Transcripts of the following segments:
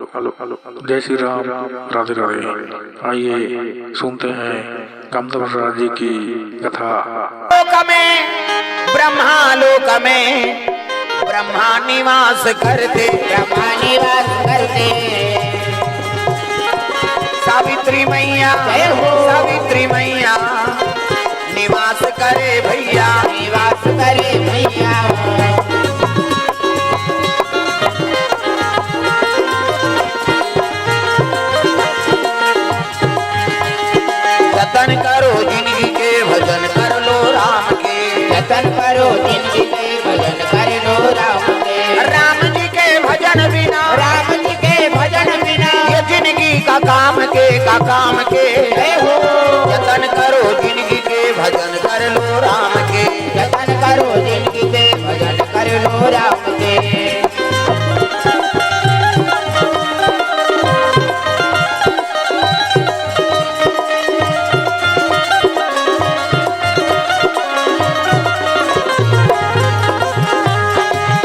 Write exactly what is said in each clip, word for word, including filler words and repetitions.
Hello, hello, hello. जय श्री राम, राधे राधे। आइए सुनते हैं कामदेव राज जी की कथा। लोक में, ब्रह्मा लोक में ब्रह्मा निवास करते। ब्रह्मा निवास करते। सावित्री मैया, जय हो। सावित्री मैया निवास करे भैया। निवास करे भैया। जतन करो जिनगी के, भजन कर लो राम के। जतन करो जिनगी के, भजन कर लो राम के। राम जी के भजन बिना, राम जी के भजन बिना, ये जिनगी का काम के, का काम के। जय हो। जतन करो जिनगी के, भजन कर लो राम के। जतन करो जिनगी के, भजन कर लो राम के।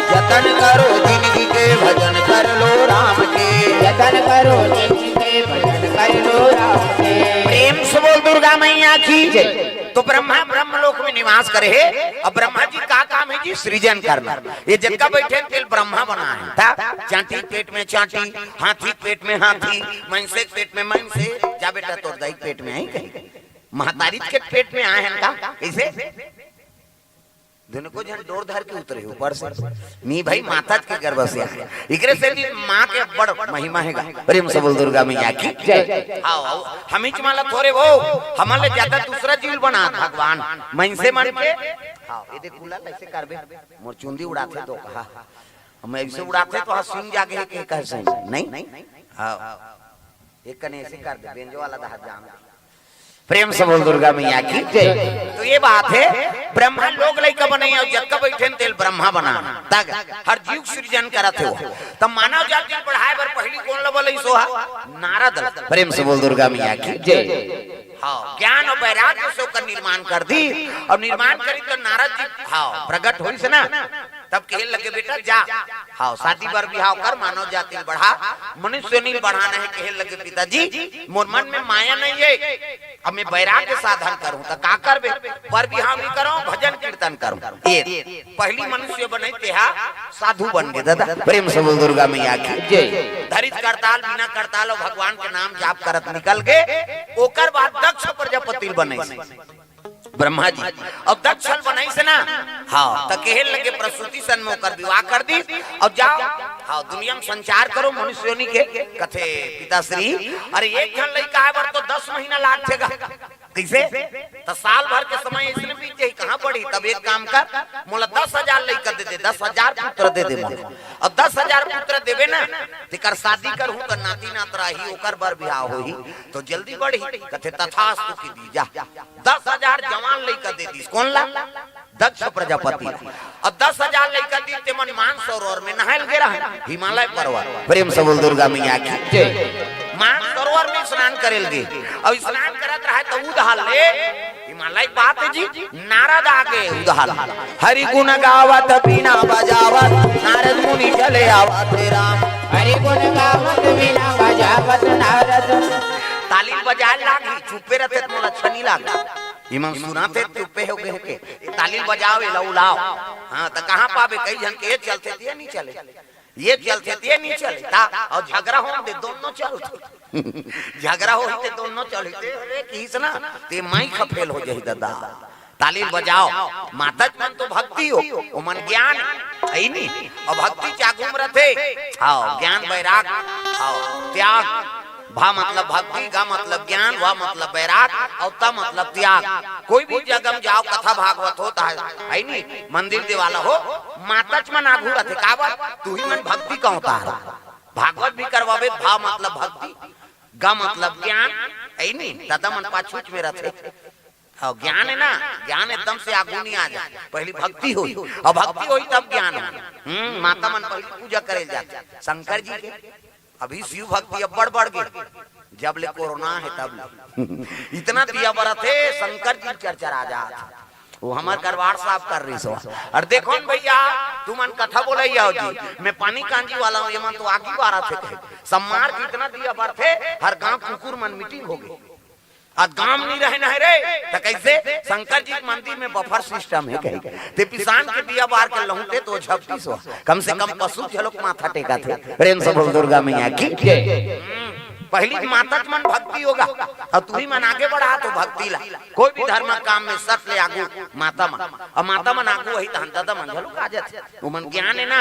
जतन करो जिनगी के, भजन कर लो राम के। जतन करो जिनगी के, भजन कर लो राम के। प्रेम से बोल दुर्गा मैया की जय। तो ब्रह्मा ब्रह्मलोक में निवास करे हे। अब ब्रह्मा जी का काम हे जी? सृजन करना। ये जतका बइठे हे तेला ब्रह्मा बनाय हे। त चांटी पेट में चांटी, हाथी पेट में हाथी, मइनसे के पेट में मइनसे। जा बेटा, तोर दाई के पेट में आय कहीं, महतारी के पेट में आय हे का? कइसे? दुनो झन डोर धर के उतरे ऊपर से। नी भाई, माता के गर्भ से आय। इकरे से भी माँ के बड़ महिमा हे गा। प्रेम से बोल दुर्गा मैया की जय। हाँ, हाँ, हमीच माला थोरे वो, हमन ले ज्यादा दूसरा जीव बनात भगवान, मइनसे मन के। हाँ, ये देख कुला अइसे करबे, मोर चुंदी उड़ाथे तो कहा, हम अइसे उड़ाथे तो हाँ सिंग जागे के कह सही, नहीं? हाँ, एक कने अइसे कर दे, बेंजो वाला दहा जान। प्रेम से बोल दुर्गा मैया की जय। तो ये बात हे, ब्रह्मा लोग लइका बनइया अउ जतका बइठे हे तेला ब्रह्मा बना, तक हर जीव सृजन करत हे वो। त मानव जाति बढ़ाय बर पहिली कोन ल बलइस ओ हा? नारद ल। प्रेम से बोल दुर्गा मैया की जय। हाँ, ज्ञान अउ वैराग्य से ओकर निर्माण कर दिस, अउ निर्माण करिस त नारद जी, हाँ, प्रगट होइस ना, तब कहे लगे, "बेटा जा, हाँ, शादी बर बिहाव कर, मानव जाति ल बढ़ा, मनुष्य योनि ल बढ़ाना हे।" कहे लगे, "पिताजी, मोर मन में माया नहीं हे, अब मैं वैराग्य साधन करूं, त का करबे? बर बिहाव नहीं करूं, भजन कीर्तन करूं।" ये पहिली मनुष्य बने, तेहा साधु बन गे दादा। प्रेम से बोल दुर्गा मैया की जय। धरित करताल, बिना करताल अउ भगवान के नाम जाप करत निकल गे। ओकर बाद दक्ष प्रजापति ल बनइस ब्रह्मा जी। अब दक्ष ल बनइस ना, हाँ, त कहे लगे, प्रसूति सन में ओकर विवाह कर दिस, अउ जाव, हाँ, दुनिया में संचार करो मनुष्य योनि के। कथे पिताश्री, अरे एक झन लइका आय बर तो दस महीना लागथे गा। कइसे? त साल भर के समय अइसने बीत जाही, कहाँ बढ़ही? तब एक काम कर, मोला दस हजार लइका दे दे, दस हजार पुत्र दे दे मोला। अब दस हजार पुत्र देबे ना, तेकर शादी करहूं त नाती नातरा आही, ओकर बर बिहाव होही, तो जल्दी बढ़ही। कथे, "तथास्तु" की दी जा। दस हजार जवान लइका दे दिस। कोन ला? दक्ष प्रजापति। अब दस हजार लइका दिस, तेमन मानसरोवर में नहाय ल गे रहय, हिमालय पर्वत। प्रेम से बोल दुर्गा मैया की जय। मानसरोवर में स्नान करे ल गे, अउ स्नान करत रहय त उधार ले, हिमालय बात हे जी, नारद आ गे उधार। हरि गुण गावत बीना बजावत, नारद मुनि चले आवत हे राम। हरि गुण गावत बीना बजावत नारद। ताली बजाय लागही, चुप्पे रहिथे त मोला अच्छा नहीं लागे। इमन सुनाथे चुप्पे हो गे के, ताली बजाव, एला उलाव। हाँ, त कहाँ पाबे? कई झन के ये चलथे त ये नहीं चले, ये चलथे त ये नहीं चले। ता, अउ झगरा होन दे, दोनों चलथे। झगरा होही ते दोनों चलही ते, अरे किहिस ना, ते माई का फेल हो जाही दादा। ताली बजाव, माता मन तो भक्ति हो, ओमन ज्ञान हे नी, अउ भक्ति च आगू म रथे। हाँ, ज्ञान वैराग, हाँ, त्याग, भा मतलब भक्ति, गा मतलब ज्ञान, वा मतलब वैराग, अउ त मतलब त्याग। कोई भी जगह म जाव, कथा भागवत होत हे, हे नी, मंदिर देवाला हो, माता च मन आगू रथे, काबर? तुही मन भक्ति का अवतार हो। भागवत भी करवाबे, भा मतलब भक्ति, गा मतलब ज्ञान, हे नी, दादा मन पाछूच में रथे। अउ ज्ञान हे ना, ज्ञान एकदम से आगू नहीं आ जाय, पहिली भक्ति होही, अउ भक्ति होही तब ज्ञान होही। हम्म, माता मन पहिली पूजा करे जाथे शंकर जी के। अभी शिव भक्ति अब्बड़ बढ़ गे, जब ले कोरोना हे तब ले। इतना दिया बरत हे, शंकर जी चरचरा जात। वो हमर करवार साफ कर रहिस हो। अउ देखो न भइया, तुमन कथा बोलइया हो जी, मैं पानी कांजी वाला हूँ, ये मन तो आगी बारत हे कहे। सम्मार के इतना दिया बरथे, हर गांव कुकुर मन मीटिंग हो गे। अउ गांव नइ रहे न हे रे, त कइसे? शंकर जी के मंदिर में बफर सिस्टम हे कहे। ते पिसान के दिया बार के लहुटे तो झपटिस हो। कम से कम पशु घलोक माथा टेकथे। प्रेम से बोल दुर्गा मैया की जय। पहली माता के मन भक्ति होगा, अउ तुही मन आगे बढ़ा तो भक्ति ला। कोई भी धर्म काम में सत ले आगू माता मन, अउ माता मन आगू वही तहन दादा मन घलो आ जाथे। ओमन ज्ञान हे ना,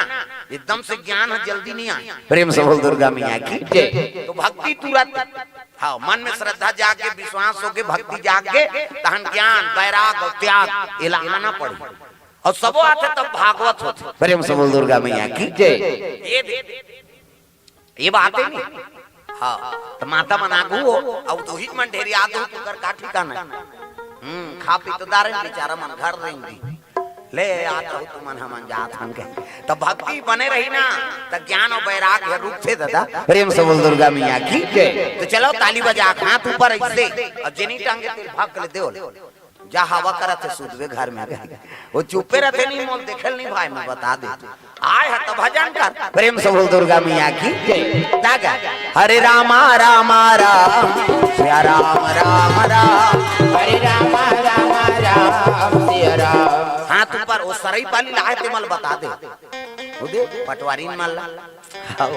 एकदम से ज्ञान ह जल्दी नइ आय। प्रेम से बोल दुर्गा मैया की जय। तो भक्ति तुरंत, हाँ, मन में श्रद्धा जाग के, विश्वास होके, भक्ति जाग के, तहन ज्ञान, वैराग अउ त्याग एला आना पड़ही। अउ सबो आथे तब भागवत होथे। प्रेम से बोल दुर्गा मैया की जय। ये दे। ये बात हे नी। हाँ, त माता मन आगू हो, अउ तुही मन ढेरिया दो, तुकर का ठिकाना हे? हम्म, खा पी तो डारेन, बेचारा मन घर रेंगी। ले, आत रहू तुमन, हमन जात हन कहे। त भक्ति बने रही ना, त ज्ञान अउ वैराग हे रुकथे दादा। प्रेम से बोल दुर्गा मैया की जय। तो चलो ताली बजा, हाथ ऊपर अइसे, अउ जेनी टांगे तेल भाग ले देवल। जा हवा करत हे सुतबे घर में। वो चुप्पे रहिथे, नहीं मोल देखे ल नहीं भाई, मैं बता देथंव। आय ह त भजन कर। प्रेम से बोल दुर्गा मैया की जय। दागा। हरे रामा रामा राम, सिया राम राम राम। हरे रामा रामा राम, सिया राम। हाथ ऊपर, वो सरई पाली लाय हे ते मन ल बता दे। वो दे, पटवारी मन ला। हव।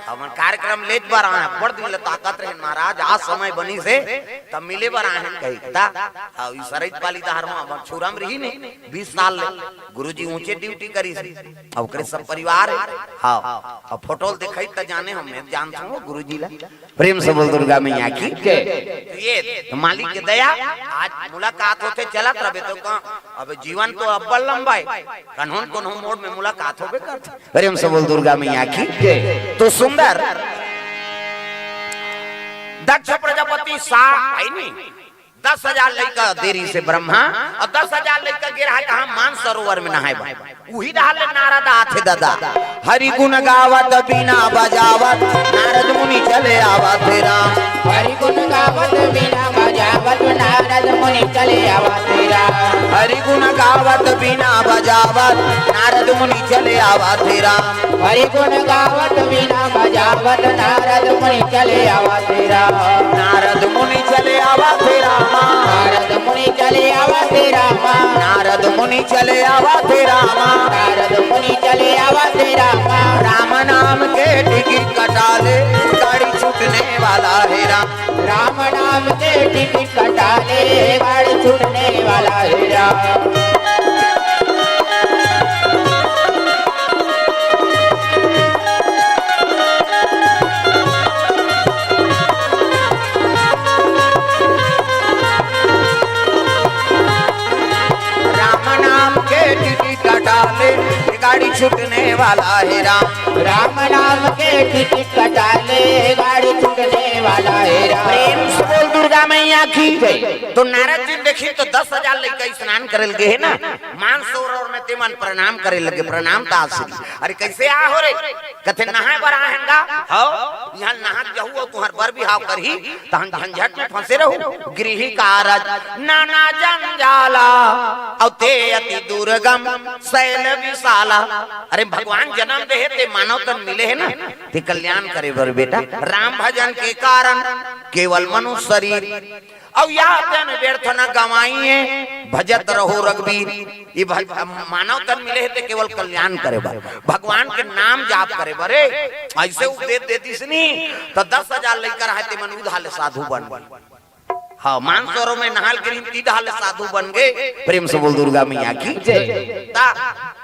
हमन कार्यक्रम लेत बर आए हन, बड़ दिन ले ताकत रहे महाराज, आज समय बनिस हे, त मिले बर आए हन कही। त, हव, ई सरई पाली डहर म हमर छुरा म रहिन हे, बीस साल ले। गुरुजी ऊंचे ड्यूटी करिस हे, अउ ओकरे सब परिवार हे। हव, अउ फोटो ल देखई त जाने, हम जानथन गुरुजी ला। प्रेम से बोल दुर्गा मैया की जय। तो ये तो मालिक के दया, आज मुलाकात होथे, चलत रहबे तो का, अब जीवन तो अब्बड़ लंबा हे, कन्हो न कन्हो मोड़ में मुलाकात होबे करथे। प्रेम से बोल दुर्गा मैया की जय। तो सुंदर दक्ष प्रजापति सा हे नी, दस हजार लइका दे रिहिस हे ब्रह्मा, अउ दस हजार लइका गे रहा कहाँ, मानसरोवर में नहाय बर। उही डहर ले नारद आथे दादा। हरि गुण गावत बीना बजावत, नारद मुनि चले आवत हे राम। हरि गुण गावत बीना बजावत, नारद मुनि चले आवत हे राम। हरि गुण गावत बीना बजावत, नारद मुनि चले आवत हे राम। हरि गुण गावत बीना बजावत, नारद मुनि चले आवत हे राम। नारद मुनि चले आवत हे रामा। नारद मुनि चले आवत हे रामा। नारद मुनि चले आवत हे रामा। नारद मुनि चले आवत हे रामा। राम नाम के टिकट कटा ले, गाड़ी छूटने वाला हे राम। राम नाम के टिकट कटा ले, गाड़ी छूटने वाला हे राम। राम नाम के टिकट कटा ले, गाड़ी छूटने वाला हे राम। राम नाम के टिकट कटा ले, गाड़ी छूटने वाला हे राम। प्रेम से बोल दुर्गा मैया की जय। तो नारद जी देखिन तो दस हजार लइका स्नान करे ल गे हे ना, मानसरोवर में ते मन प्रणाम करे लगे, प्रणाम त आशीर्वाद। अरे कइसे आय हो रे? कथे नहाय बर आए हन गा। हव, इहाँ नहा के जहू अउ तुँहर बर बिहाव करही, तहन झंझट में फंसे रहू। गृह कारज नाना जंजाला, अउ ते अति दुर्गम शैल विशाला। अरे भगवान जनम दे हे, ते मानव तन मिले हे ना, ते कल्याण करे बर बेटा। राम भजन के कारण केवल मनुष्य शरीर, अउ या तन व्यर्थ न गवाइए, भजत रहो रघुबीर। ये भज-, मानव तन मिले हे ते केवल कल्याण करे बर, भगवान के नाम जाप करे बर। ए, अइसे उपदेश दे दिस नी, त दस हजार लइका रहे ते मन उधार ले साधु बन गे। हाँ, मानसरोवर में नहाय ल गे रिहिन, तीधार ले साधु बन गे। प्रेम से बोल दुर्गा मैया की जय। ता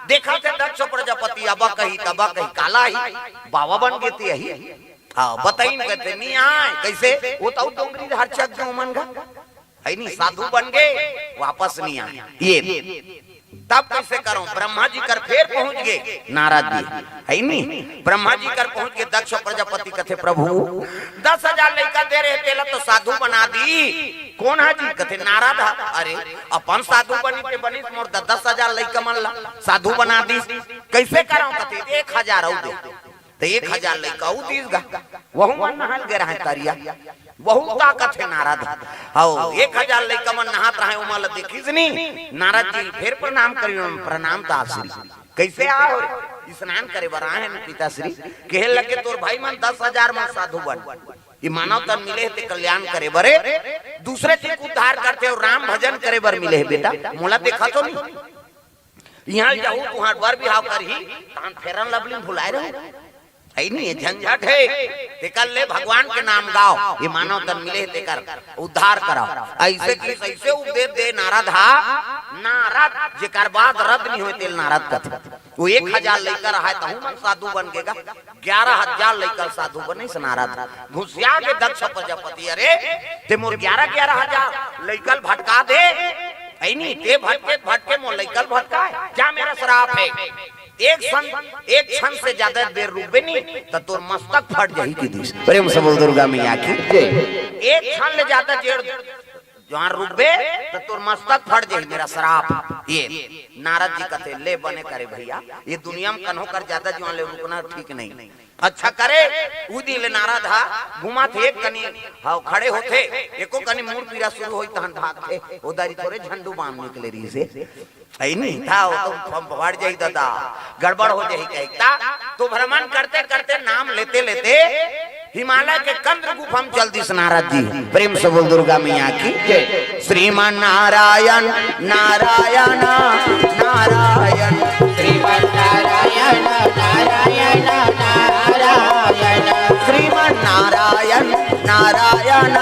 देखथे दक्ष प्रजापति, अब कही तब कही, काला ही बाबा बन गे ते ही। हाँ, बताइन कथे, "नइ आय।" कइसे? ओ तो डोंगरी हर चक जो मन गा। हे नी, साधु बन गे, वापस नइ आय। ये, तब कइसे करँव? ब्रह्मा जी कर फेर पहुँच गे, नारद जी। हे नी, ब्रह्मा जी कर पहुँच गे, दक्ष प्रजापति कथे, "प्रभु, दस हजार लइका दे रहे, तेला तो साधु बना दिस।" "कोन हा जी?" कथे, "नारद हा।" "अरे, अपन साधु बनिस ते बनिस, मोर द-, दस हजार लइका मन ला साधु बना दिस।" "कइसे करँव?" कथे, "एक हजार अउ दे।" त एक हजार लइका अउ दिस गा, वहू मन नहाय ल गे रहे तरिया। बहुत ताकत हे नारद। हव, एक हजार लइका मन नहात रहय, ओमा ल देखिस नी। नारद जी ल फेर प्रणाम करिन, प्रणाम दास श्री। कइसे आव रे? स्नान करे बर आए हन पिताश्री। कहे लगे, तोर भाई मन दस हजार मन साधु बन। ये मानव तन मिले हे ते कल्याण करे बर, दूसरे के उद्धार करथे अउ राम भजन करे बर मिले हे बेटा। मोला देखा तो नहीं। इहाँ जाहू, तुँहर बर बिहाव करही, तहन Fair and Lovely भुलाए रहू। हइ नहीं, ये झंझट हे। तेकर ले भगवान के नाम गाव, ये मानव तन मिले हे तेकर उद्धार कराव। अइसे कि अइसे उपदेश दे नारद हा, नारद, जेकर बाद रद नहीं होय, तेल नारद कथे। वो एक हजार लइका रहय, तहू मन साधु बन गे गा। ग्यारह हजार लइका साधु बनिस नारद। घुसिया गे दक्ष प्रजापति, अरे, ते मोर ग्यारह, ग्यारह हजार लइका ल भटका दे। हइ नहीं, ते भटके, भटके मोर लइका ल भटकाय। जा, मेरा श्राप हे। एक क्षण, एक क्षण से ज्यादा बेर रुकबे नहीं, त तोर मस्तक फट जाही, कहि दिस। प्रेम से बोल दुर्गा मैया की जय। एक क्षण ले ज्यादा देर जुआर रुकबे, त तोर मस्तक फट जाही, मेरा श्राप। ये नारद जी कथे, ले बने करे भइया, ये दुनिया म कन्हो कर ज्यादा जुआर ले रुकना ठीक नहीं। अच्छा करे, उही दिन ले नारद हा घूमत हे, एक कनी, हव, खड़े होथे, एको कनी मुड़ पीरा शुरू होय, तहन भागथे। ओ दारी थोरे झंडू बाम निकले रहिसे। हइ नहीं, त ओ तो फम फट जाही दादा, गड़बड़ हो जाही कहे। त तो भ्रमण करते करते, नाम लेते लेते हिमालय के कंद गुफा म चल दिस नारद जी। प्रेम से बोल दुर्गा मैया की जय। श्रीमन नारायण, नारायण, नारायण। श्रीमन नारायण, नारायण, नारायण। श्रीमन नारायण, नारायण,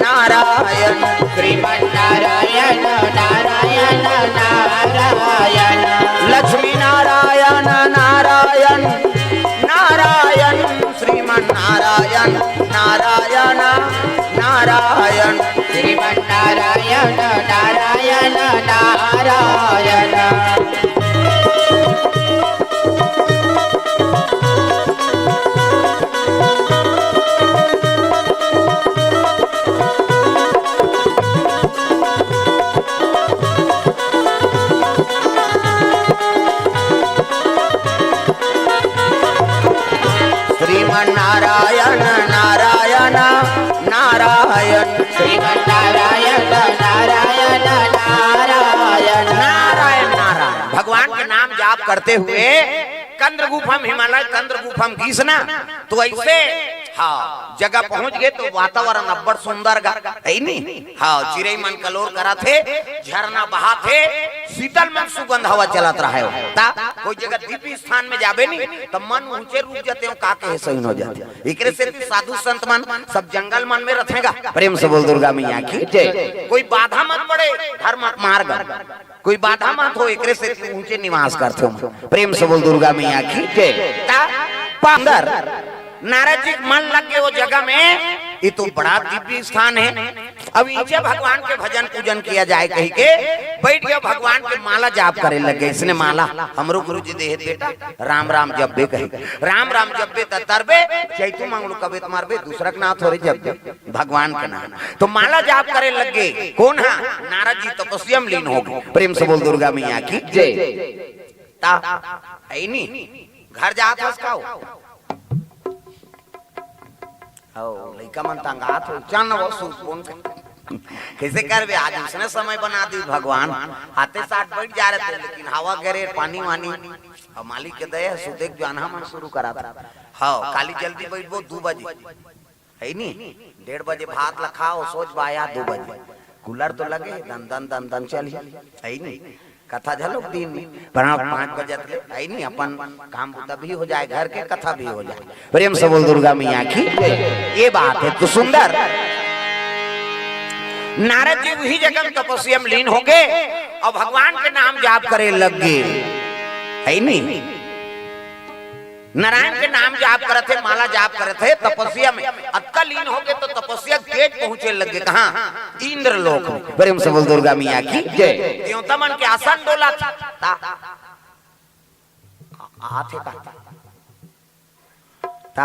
नारायण। श्रीमन नारायण, नारायण, नारायण। लक्ष्मी नारायण, नारायण, नारायण। श्रीमन नारायण, नारायण, नारायण। श्रीमन नारायण, नारायण, नारायण। श्रीमन नारायण, नारायण, नारायण। श्रीमन नारायण, नारायण, नारायण। नारायण, नारायण। भगवान के नाम जाप करते हुए कंद गुफा म, हिमालय कंद गुफा म गिस ना, तो अइसे, हाँ, जगह पहुँच गे तो वातावरण अब्बड़ सुंदर गा, हइ नहीं? हाँ, चिरई मन कलोर करत हे, झरना बहात हे, शीतल मन सुगंध हवा चलत रहय। त कोई जगह दिव्य स्थान म जाबे नहीं, त मन उहेंच रुक जाथे, का कहे सही हो जाथे। एकरे सेती साधु संत मन सब जंगल मन म रथे गा। प्रेम से बोल दुर्गा मैया की जय। कोई बाधा मत पड़े, धर्म मार्ग कोई बाधा मत हो, एकरे सेती उहेंच निवास करथे। प्रेम से बोल दुर्गा मैया की जय। त अंदर नारद जी के मन लग गे ओ जगह म, ये तो बड़ा दिव्य स्थान हे। अब इहेंच भगवान के भजन पूजन किया जाय कहिके बइठ गे, भगवान के माला जाप करे लग गे। अइसने माला हमरो गुरु जी दे हे बेटा, राम राम जपबे कहे, राम राम जपबे त तरबे, चैतू मंगलू कबे त मरबे, दूसरा के नाव थोरे जपबे। भगवान के नाम। तो माला जाप करे लग गे। कोन हा? नारद जी तपस्या म लीन हो गे। प्रेम से बोल दुर्गा मैया की जय। त हइ नहीं, घर जात हस का हो? हव, लइका मन तंगात हो, चल न वो सूत बोन के। कइसे करबे, आज अइसने समय बना दिस भगवान। हाथे साथ बइठ जा रहे थे, लेकिन हवा गिरे, पानी वानी। अब मालिक के दया हे, सुते के जाना मन शुरू करा था। हव, काली जल्दी बइठबो, दू बजे। हइ नहीं? डेढ़ बजे भात ल खाव, सोच बाया दू बजे। कूलर तो लगे, दन दन दन दन चलही। हइ नहीं? कथा झलक दिन म, पर हाँ, पाँच बजे तक ले, हइ नहीं? अपन काम बुता भी हो जाय, घर के कथा भी हो जाय। प्रेम से बोल दुर्गा मैया की। ये बात हे तो सुंदर। नारद जी उही जगह म तपस्या म लीन हो गे अउ भगवान के नाम जाप करे लग गे। हइ नहीं? नारायण के नाम जाप करत हे, माला जाप करत हे, तपस्या म अतका लीन हो गे तो तपस्या तेज पहुँचे लग गे। कहाँ? इंद्रलोक म। प्रेम से बोल दुर्गा मैया की जय। देवता मन के आसन डोलत हे। त आथे का? त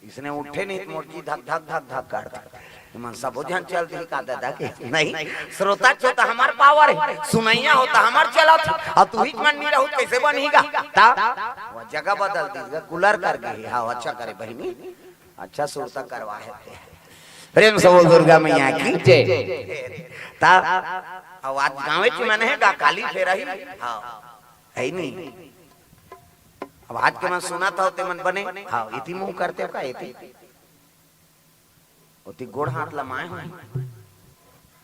अइसने उठे नहीं त मोर जी धक धक धक धक करथे। मन सबो झन चल दिही का दादा के? नहीं, श्रोता श्रोता हमर पावर हे, सुनइया हो त हमर चलत हे। अब तुही मन नहीं रहू, कइसे बनही गा? त वो जगह बदल दिस गा, कूलर कर गे हे। हव, अच्छा करे बहिनी। अच्छा सुरता करवा हे ते। प्रेम से बोल दुर्गा मैया की जय। ता अब आज गाँवे च मन हे गा काली फेर ही। हाँ, है नी। अब आज के मन सुनत हो ते मन बने। हाँ, इति मुंह करते हो का इति? ओती गोड़ हाथ लमाए हो।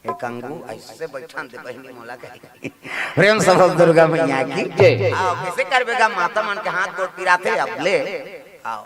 एक अंगू ऐसे बैठन दे बहिनी मोला कही। प्रेम से बोल दुर्गा मैया की जय। आओ, कैसे करबे गा माता मन के हाथ गोड़ पिराथे अब ले। आओ,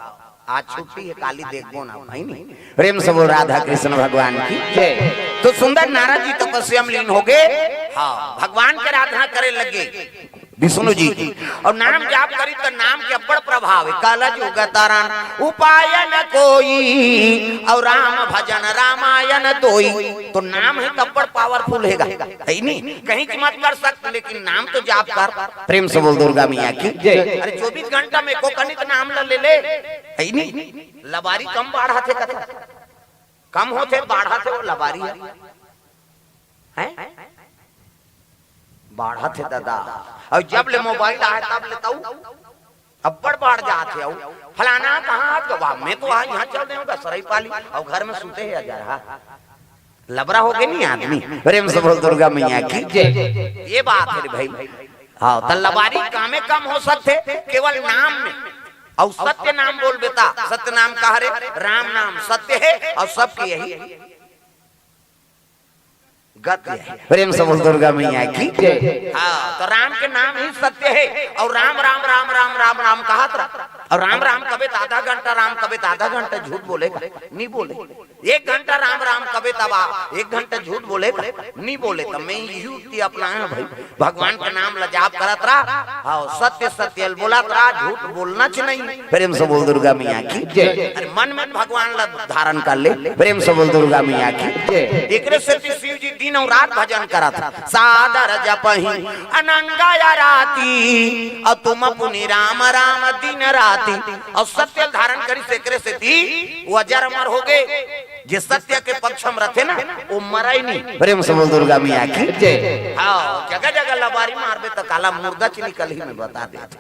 आज छुट्टी हे, काली देखबो ना बहिनी। प्रेम से बोल राधा कृष्ण भगवान की जय। तो सुंदर नारद जी तपस्या में लीन हो गए। हाँ, भगवान के आराधना करे लगे। विष्णु जी की। और नाम जाप करी तो नाम के अब्बड़ प्रभाव हे। कल जुग तरन उपाय न कोई, और राम भजन रामायण दोई। तो नाम ही तो अब्बड़ पावरफुल हे गा, है नी? कहीं की मत कर सकते, लेकिन नाम तो जाप कर। प्रेम से बोल दुर्गा मैया की जय। अरे चौबीस घंटा में को कनिक नाम ल ले ले, है नी? लबारी कम बाढ़ा थे कथा, कम होथे बाढ़ा थे वो लबारी हे। हैं? बाढ़त हे दादा। और जब ले मोबाइल आए तब ले तऊ अब्बड़ बाढ़ जात हे। अऊ फलाना कहाँ हाथ गवा, मैं तो आज यहाँ चल देहूँ गा सरई पाली, और घर में सुते हे अजरहा। लबरा हो गए नी आदमी। प्रेम से बोल दुर्गा मैया की जय। ये बात हे रे भाई। हाँ, त लबारी कामे कम हो सकथे, केवल नाम में। और सत्य नाम बोल बेटा, सत्य नाम कहा रे? राम नाम सत्य हे और सबके यही गत हे। प्रेम से बोल दुर्गा मैया की जय। हाँ, तो राम के नाम ही सत्य हे। और राम राम राम राम राम राम कहत रहा। और राम राम कबे त आधा घंटा, राम कबे त आधा घंटा, झूठ बोलेगा? नहीं बोले। एक घंटा राम राम कबे तब आ, एक घंटा झूठ बोलेगा? नहीं बोले। तो मैं यही युक्ति अपनाया भाई, भगवान के नाम ला जाप करत रहा। हाँ, सत्य सत्य बोलत रहा, झूठ बोलना च नहीं। प्रेम से बोल दुर्गा मैया की जय। अरे मन में भगवान ला धारण कर ले। प्रेम से बोल दुर्गा मैया की जय। एकरे सेती शिव जी दिन और रात भजन करत हे। सादर जपहि अनंग आराती, और तुम पुनि राम राम दिन राती। और सत्य धारण करी, सेकरे सेती वो अजर अमर हो गए। जे सत्य के पक्ष में रहथे ना, वो मरय नहीं। प्रेम से बोल दुर्गा मैया की जय। हाँ, जगह जगह लबारी मारबे त काला मुर्दा च निकलही, मैं बता देत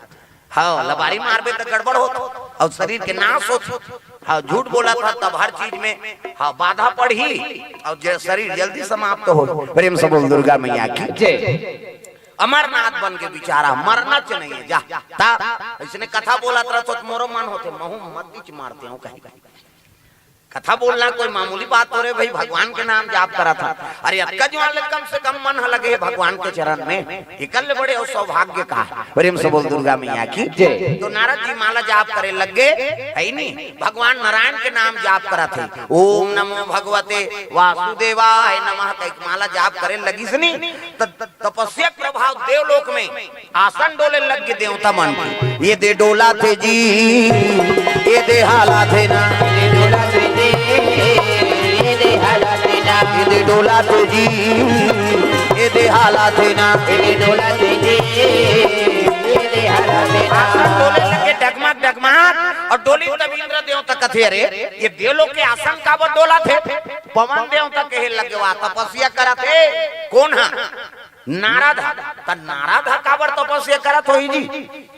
हँव। हाँ, लबारी मारबे त गड़बड़ होत, और शरीर के नाश होत। हाँ, झूठ बोलत हस तब हर चीज में, हाँ, बाधा पड़ही, और जे शरीर जल्दी समाप्त हो। प्रेम से बोल दुर्गा मैया की जय। अमरनाथ बन के बिचारा मरना च नहीं हे, जा। ता, अइसने कथा बोलत रहत हो त मोरो मन होथे, महूँ मत्ती च मारते हँव कहीं। कथा बोलना कोई मामूली बात थोरे भाई, भगवान के नाम जाप करत हस। अरे अतका जुआर ले कम से कम मन ह लगे हे भगवान के चरण में, एकर ले बड़े अउ सौभाग्य का हे। प्रेम से बोल दुर्गा मैया की जय। तो नारद जी माला जाप करे लग गे, हे नी, भगवान नारायण के नाम जाप करत हे, ओम नमो भगवते वासुदेवाय नमः कहिके माला जाप करे लगिस नी, त तपस्या के प्रभाव देवलोक में आसन डोले लग गे देवता मन के। ये दे डोलाथे जी, ये दे हालाथे ना। ये दे डोलाथे जी, ये दे हालाथे ना। ये दे डोलाथे जी, ये दे हालाथे ना। ये दे डोलाथे जी, ये दे हालाथे ना। आसन डोले लग गे डगमग डगमग, अउ डोलिस तब इंद्र देवता कथे, अरे ये देवलोक के आसन काबर डोलाथे? पवन देवता कहे लग गे, वाह, तपस्या करत हे। कोन ह? नारद ह। त नारद ह काबर तपस्या करत होही जी?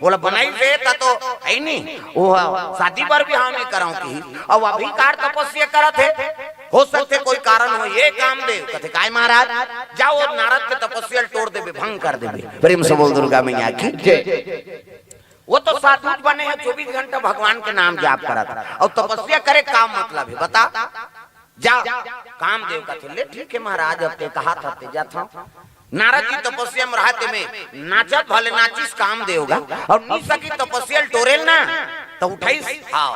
ओला बनाइस हे त तो हे नी, ओ ह शादी बर बिहाव नइ करँव किहिस, अउ अभी कार तपस्या करत हे। हो सकथे कोई कारण हो। ये कामदेव कथे, काय महाराज, जाओ नारद के तपस्या ल टोर देबे, भंग कर देबे। प्रेम से बोल दुर्गा मैया की जय। वो तो साधु बने हे, चौबीस घंटा भगवान के नाम जाप करत हे, अउ तपस्या करे का मतलब हे बता? जा। कामदेव कथे, ले ठीक हे महाराज, अब ते कहत हस ते जाथँव। नारद जी तपस्या में रहत हे, में नाचत भले नाचिस कामदेव गा, अउ नइ सकिस तपस्या ल टोरे ल ना, त उठाइस, हव,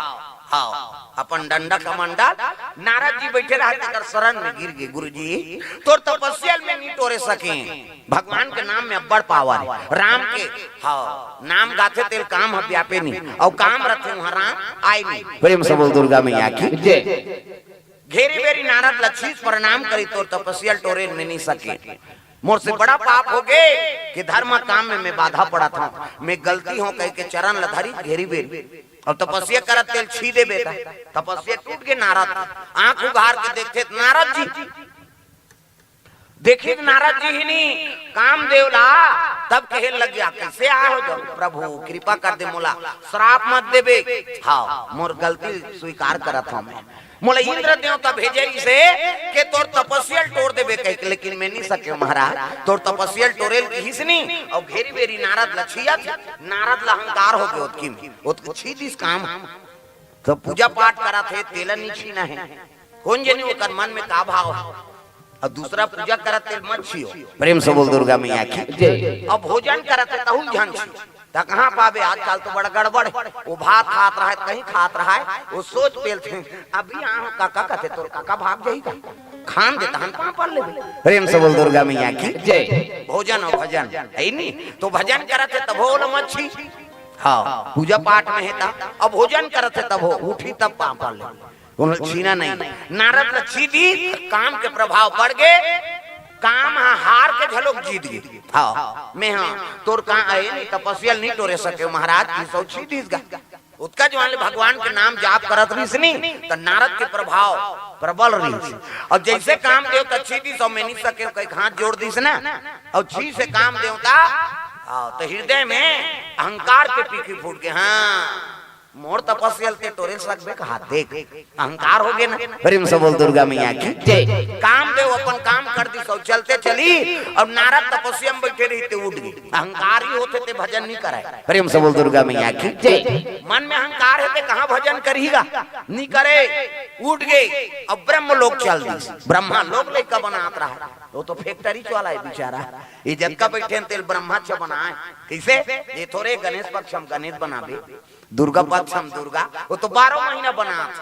हव, अपन डंडा कमंडल, नारद जी बइठे रहत हे, तेकर शरण में गिर गे, गुरुजी, तोर तपस्या ल में नइ टोरे सकेंव। भगवान के नाम में अब्बड़ power हे, राम के, हव, नाम गाथे तेला काम ह व्यापे नी, अउ काम रथे उहाँ राम आय नी। प्रेम से बोल दुर्गा मैया की जय। घेरी बेरी नारद ल शीश प्रणाम करिस, तोर तपस्या ल टोरे ल में नइ सकेंव। मोर से बड़ा पाप हो गे कि धर्म काम में में बाधा पड़त हँव, में गलती हँव कहिके चरण ल धरिस घेरी बेरी। अउ तपस्या करत तेला छींदे बेटा, तपस्या टूट गे नारद। आँख उघार के देखथे त नारद जी देखिस नारद जी ही नी कामदेव ला, तब कहे लग गया, "कैसे आए हो?" "जब प्रभु कृपा कर दे, मोला श्राप मत देबे, हाँ, मोर गलती स्वीकार करत हूँ मैं। मोला इंद्र देवता भेजे रिहिसे के तोर तपस्या ल टोर देबे कहिके, लेकिन मैं नी सके महाराज, तोर तपस्या ल टोरे ल किहिस नी।" अउ घेरी बेरी नारद ल छियत, नारद ल अहंकार हो गयो, ओतकी में ओतके छी दिस काम। तो पूजा पाठ करत हे, तेला नी छीना हे। कोन जनी ओकर मन में का भाव हे? अउ दूसरा पूजा करत हे, तेला मत छियो। प्रेम से बोल दुर्गा मैया की। जय। अउ भोजन करत हे, तहू झन छियो। त कहाँ पाबे? आजकल तो बड़ गड़बड़ हे। वो भात खात रहय, कहीं खात रहय, वो सोच पेलथे, "अभी आहो काका," कथे, "तोर काका भाग जाही का? खान दे, तहन पाँव पर लेबे।" प्रेम से बोल दुर्गा मैया की। जय। भोजन अउ भजन हे नी, तो भजन करत हे, तभो ओला मत छी। हाँ, पूजा पाठ में हे ता, अउ भोजन करत हे तभो उठी तब पाँव पर ले। ओला छीना नहीं। नारद ल छी दिस, काम के प्रभाव बढ़ गे, काम ह हार के घलोक जीत गे। हाँ, मैं हाँ, तोर का आए नहीं, तपस्या ल नहीं टोरे सके महाराज, किहिस अउ छी दिस गा। ओतका जुवार ले भगवान के नाम जाप करत रिहिस नी, त नारद के प्रभाव प्रबल रिहिस। अउ जइसे कामदेव त छी दिस अउ मैं नहीं सके, कहिके हाथ जोड़ दिस ना, अउ छी से कामदेव त, हाँ, त हृदय में अहंकार के पीकी फूट गे, हाँ, मोर तपस्या ल ते टोरे सकबे कहा, देख, अहंकार हो गे ना। प्रेम से बोल दुर्गा मैया की। जय। कामदेव अपन काम कर दिस अउ चलते चलिस, अउ नारद तपस्या में बैठे रहिस ते उठ गे। अहंकार ही होथे ते भजन नहीं करय। प्रेम से बोल दुर्गा मैया की। जय। मन में अहंकार हे ते कहाँ भजन करही गा? नहीं करे, उठ गे। अउ ब्रह्म लोक चल दिस। ब्रह्मा लोक लइका बनात रहय, वो तो factory वाला हे बेचारा। ये जतका बैठे हे तेला ब्रह्मा च बनाय। कइसे? ये थोरे गणेश पक्ष म गणेश बनाबे, दुर्गा पक्ष म दुर्गा, वो तो बारह महीना बनात।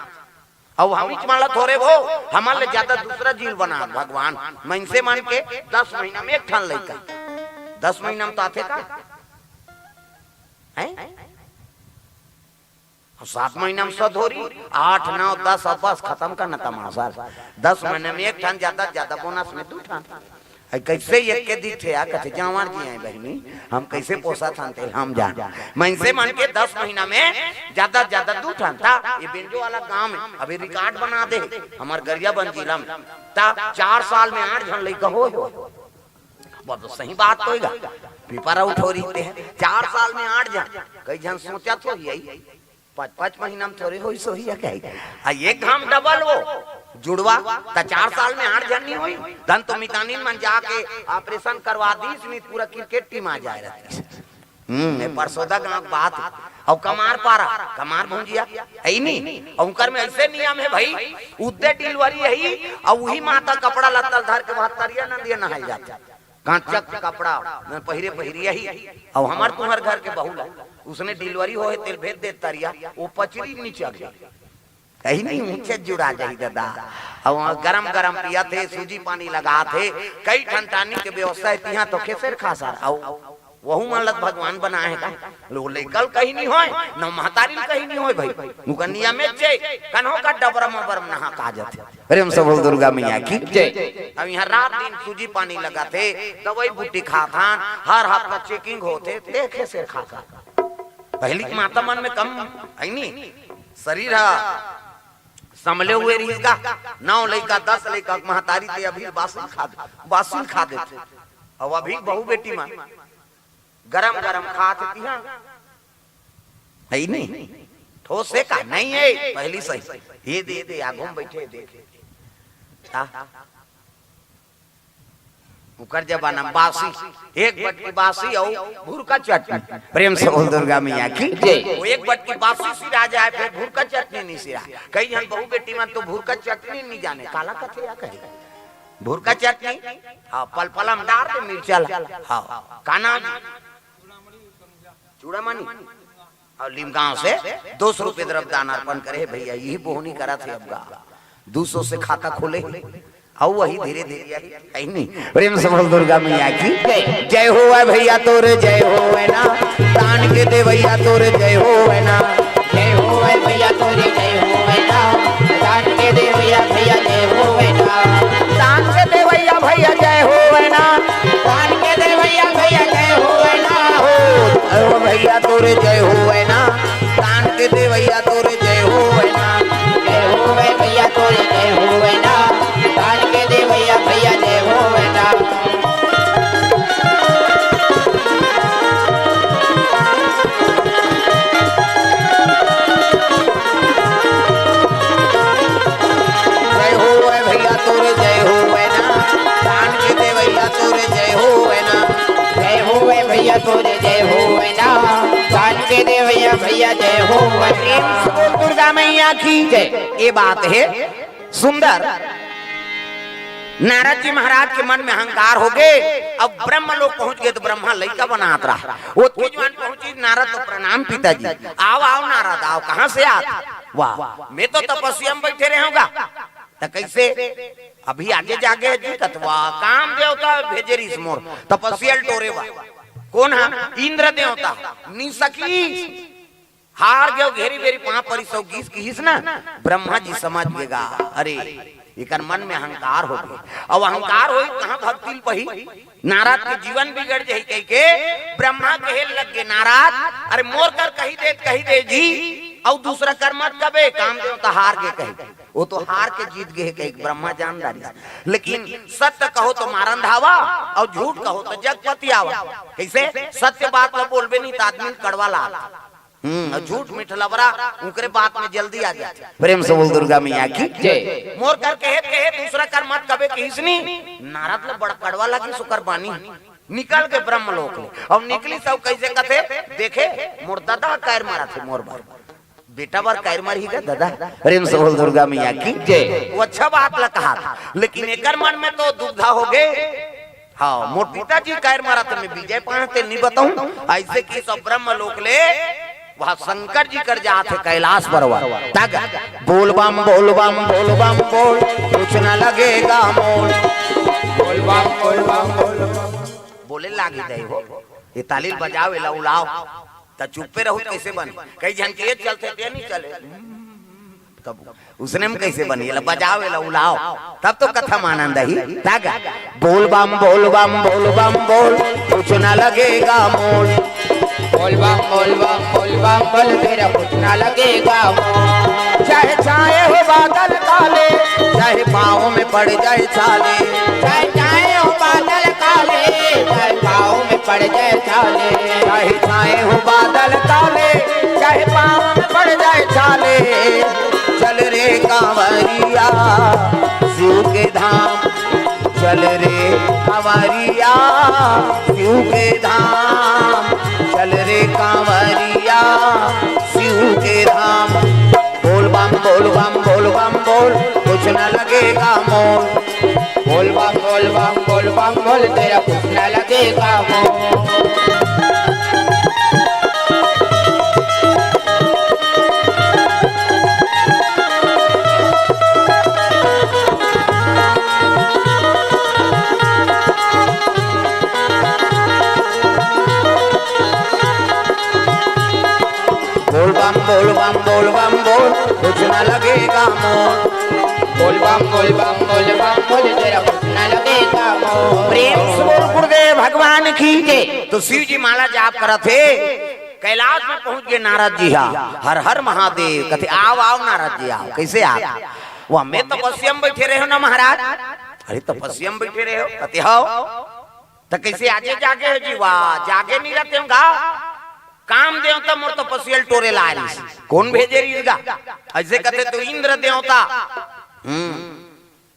अउ हमीच मन ला थोरे वो, हमन ले ज्यादा दूसरा जीव बनात भगवान। मइनसे मन के दस महीना में एक ठन लइका, दस महीना में तो आथे का? हैं? अउ सात महीना में सधोरी, आठ, नौ, दस, अब बस खतम करना तमाशा। दस महीना में एक ठन, ज्यादा से ज्यादा bonus में दू ठन। अइ कइसे एक के दिथे आ, कथे, "जांवर जी आय बहिनी, हम कइसे पोसत हन तेला हम जान।" मइनसे मन के दस महीना में ज्यादा से ज्यादा दू ठन। त ये बेंजो वाला गांव में अभी record बना दे, हमर गरियाबंद जिला में, त चार साल में आठ झन लइका होय हो। वो तो सही बात तो हे गा, paper out हो रहिथे, चार साल में आठ झन, कई झन सोचत होही, पाँच, पाँच महीना में थोरे होइस होही या कही। आ एक घाम double वो जुड़वा, त चार साल में आठ झन नहीं होही। धन तो मितानिन मन जाके operation करवा दिस, नहीं पूरा cricket team आ जाय रहतिस। हम्म, ये परसोदा गांव के बात हे। अउ कमार पारा, कमार भुंजिया, हे नी? अउ उनकर में अइसे नियम हे भई, उद्दे delivery हे, अउ उही माता कपड़ा लत्ता धर के वहाँ तरिया नदिया नहाय जाथे। कांचक कपड़ा में पहिरे पहिरी हे, अउ हमर तुंहर घर के बहू ला, उसने delivery होहे तेला भेज दे तरिया, वो पचरी नीचे गिर। कहीं नहीं ऊंचे जुड़ा जाही दादा। अउ वहाँ गरम गरम पियाथे, सूजी पानी लगाथे, कई ठन tonic के व्यवस्था हे, तिहाँ तो खेसेर खासर। अउ वहू मन ल त भगवान बनाय हे का? लो लइका ल कहीं नहीं होय, न महतारी ल कहीं नहीं होय भई। उनकर नियम हे, कन्हो का डबरम अबरम नहा का जाथे। प्रेम से बोल दुर्गा मैया की। जय। अब यहाँ रात दिन सूजी पानी लगाथे, दवाई बूटी खाथन, हर हफ्ता checking होथे, देखे से खाथन। पहिली के माता मन में कम हे नी, शरीर ह संभले हुए रिहिस गा, नौ लइका, दस लइका, महतारी ते अभी बासी खा दे, बासी खा देथे। अउ अभी बहू बेटी मन गरम गरम खात हे तिहाँ। हे नहीं? ठोस हे का? नहीं हे, पहिली सही। ये दे दे, आगू में बैठे देखे। आ, उकर जमाना में बासी, एक बटकी बासी अउ भुरका चटनी। प्रेम से बोल दुर्गा मैया की। जय। वो एक बटकी बासी सिरा जाय, फेर भुरका चटनी नहीं सिरा। कई झन बहू बेटी मन तो भुरका चटनी नहीं जाने, काला कथे या कहे। भुरका चटनी, हाँ, पलपला में डार दे मिर्चा ला। हाँ, का नाम? चूड़ामणि। अउ लीमगांव से दो सौ रुपये द्रव्य दान अर्पण करे हे भैया, यही बोहनी करत हे अब गा। दो सौ से खाता खोले हे। अउ वही धीरे धीरे आही, हे नहीं? प्रेम से बोल दुर्गा मैया की। जय। जय होवय भैया तोरे जय होवय ना, दान के देवैया तोरे जय होवय ना। जय होवय भैया तोरे जय होवय ना, दान के देवैया भैया जय होवय ना। दान के देवैया भैया जय होवय ना। दान के देवैया भैया जय होवय ना हो। अरे भैया तोरे जय होवय ना, दान के देवैया तोरे जय होवय ना। जय होवय भैया तोरे जय होवय ना, दान के देवैया भैया जय होवय ना। जय। ये बात हे सुंदर। नारद जी महाराज के मन में अहंकार हो गे। अब ब्रह्म लोक पहुंच गे त ब्रह्मा लइका बनात रहा। ओतकी जुवान पहुंची नारद तो प्रणाम पिताजी। आओ, आओ नारद, आओ, कहां से आत? वाह, मैं तो तपस्या में बइठे रहेंव गा। त कइसे? अभी आगे जागे हे जी कथवा, काम देवता भेजे रिहिस मोर तपस्या ल टोरे बर। कोन हा? इंद्र देवता। नी सकिस, हार गेंव, घेरी बेरी पांव परिस अउ गिस किहिस ना, ब्रह्मा जी समझ गे गा, अरे एकर मन में अहंकार हो गे। अब अहंकार होही त कहां भक्ति ल पाही? नारद के जीवन बिगड़ जाही कहिके ब्रह्मा कहे लग गे, नारद, अरे मोर कर कहि दे, कहि दे जी, अउ दूसरा कर मत कबे, काम देवता हार गे कहि। ओ तो हार के जीत गे हे कहिके ब्रह्मा जान डारिस। लेकिन सत्य कहो तो मारन धावा, अउ झूठ कहो तो जग पतियावा। कइसे? सत्य बात ल बोलबे नहीं त आदमी ल कड़वा लागथे। हम्म, अउ झूठ मीठ लबरा, उंकरे बात में जल्दी आ जाथे। प्रेम से बोल दुर्गा मैया की। जय। मोर कर कहे, कहे दूसरा कर मत कबे किहिस नी। नारद ल बड़ कड़वा लागिस ओकर बानी। निकल गे ब्रह्म लोक ले। अउ निकलिस अउ कइसे कथे, देखे, मोर ददा कइर मरत हे मोर बर। बेटा बर कइर मरही गा ददा। प्रेम से बोल दुर्गा मैया की। जय। ओ अच्छा बात ल कहा था, लेकिन एकर मन में तो दुविधा हो गे। हां, मोर पिताजी कइर मरत हे, मैं विजय पांव तेला नी बताहूं। अइसे किहिस अउ ब्रह्म लोक ले, वहां शंकर जी कर जात हे कैलाश पर्वत। तग, बोल बम, बोल बम, बोल बम, बोल, कुछ न लगेगा मोल। बोल बम, बोल बम, बोल बम। बोले लागी जाए हो, ये ताली ल बजाओ, एला उलाओ। त चुप्पे रहू त कइसे बने? कई झन के ये चलथे, ते नी चले। तब उसने में कइसे बने? एला बजाओ, एला उलाओ, तब तो कथा म आनंद आही। तग, बोल बम, बोल बम, बोल बम, बोल, कुछ न लगेगा मोल। बोल बम, बोल बम, बोल बम, बोल, तेरा कुछ न लगेगा मोल। चाहे छाए हो बादल काले, चाहे पाँव में पड़ जाए छाले। चाहे छाए हो बादल काले, चाहे पाँव में पड़ जाए छाले। चाहे छाए हो बादल काले, चाहे पाँव में पड़ जाए छाले। चल रे कांवरिया शिव के धाम, चल रे कांवरिया शिव के धाम, चल रे कांवरिया शिव के धाम। बोल बम, बोल बम, बोल बम, बोल, कुछ न लगेगा मोल। बोल बम, बोल बम, बोल बम, बोल, तेरा कुछ न लगेगा मोल। बोल बम, बोल बम, बोल बम, बोल, कुछ न लगेगा मोल। बोल बम, बोल बम, बोल बम, बोल, तेरा कुछ न लगेगा मोल। प्रेम से बोल गुरुदेव भगवान की। जय। तो शिव जी माला जाप करत हे, कैलाश में पहुंच गे नारद जी हा। हर हर महादेव कथे, आओ, आओ नारद जी, आओ। कइसे आओ? वो हमें तपस्या में बइठे रहेंव ना महाराज। अरे तपस्या में बइठे रहेंव, कथे हव। त कइसे आजे जागे हो जी? वाह, जागे नी रहतेंव गा। काम देवता मोर तपस्या ल टोरे ल आय रिहिस। कोन भेजे रिहिस गा? अइसे कथे तो इंद्र देवता। हम्म।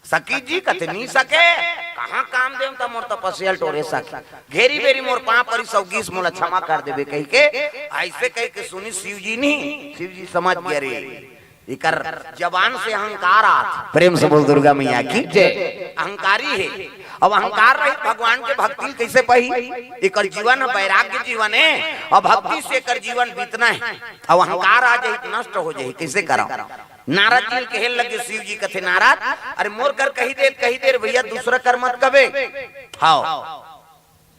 सकी जी कथे नी सके। कहां काम देवता मोर तपस्या ल टोरे सके? घेरी बेरी मोर पांव परिस अउ गिस, मोला क्षमा कर देबे कहिके। अइसे कहिके सुनिस शिव जी नी। शिव जी समझ गे रे। एकर जबान से अहंकार आत। प्रेम से बोल दुर्गा मैया की। जय। अहंकारी हे। अब अहंकार रहित भगवान के भक्ति ल कइसे पाही? एकर जीवन ह वैराग्य जीवन हे। अब भक्ति से एकर जीवन बीतना हे। अब अहंकार आ जाही त नष्ट हो जाही। कइसे करंव? नारद जी ल कहे लगे शिव जी, कथे नारद, अरे मोर कर कहि दे, कहि दे रे भइया, दूसरा कर मत कबे। हव।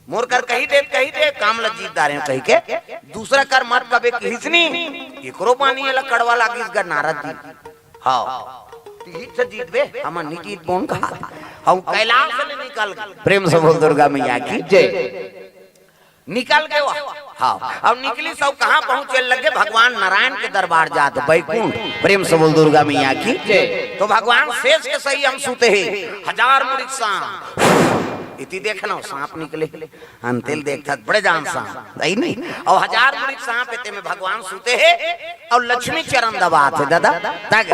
मोर कर कहि दे, कहि दे, काम ल जीत डारेंव कहिके, दूसरा कर मत कबे किहिस नी, एकरो बानी एला कड़वा लागिस गा नारद जी। हव, तिही से जीतबे, हमन नी जीत पान कहा। हव, कैलाश ले निकल गे। प्रेम से बोल दुर्गा मैया की। जय। निकल गे वो। हव, अब निकलिस अउ कहां पहुंचे लगे? भगवान नारायण के दरबार जात, बैकुंठ। प्रेम से बोल दुर्गा मैया की। जय। तो भगवान शेष के सही हम सुते हे, हजार मुड़ी के सांप। इति देखना, सांप निकले। अंते ल देखथस बड़े जान सांप, सही नहीं? अउ हजार मुड़ी के सांप हे, तेमे भगवान सुते हे, अउ लक्ष्मी चरण दबात हे, दादा, तग।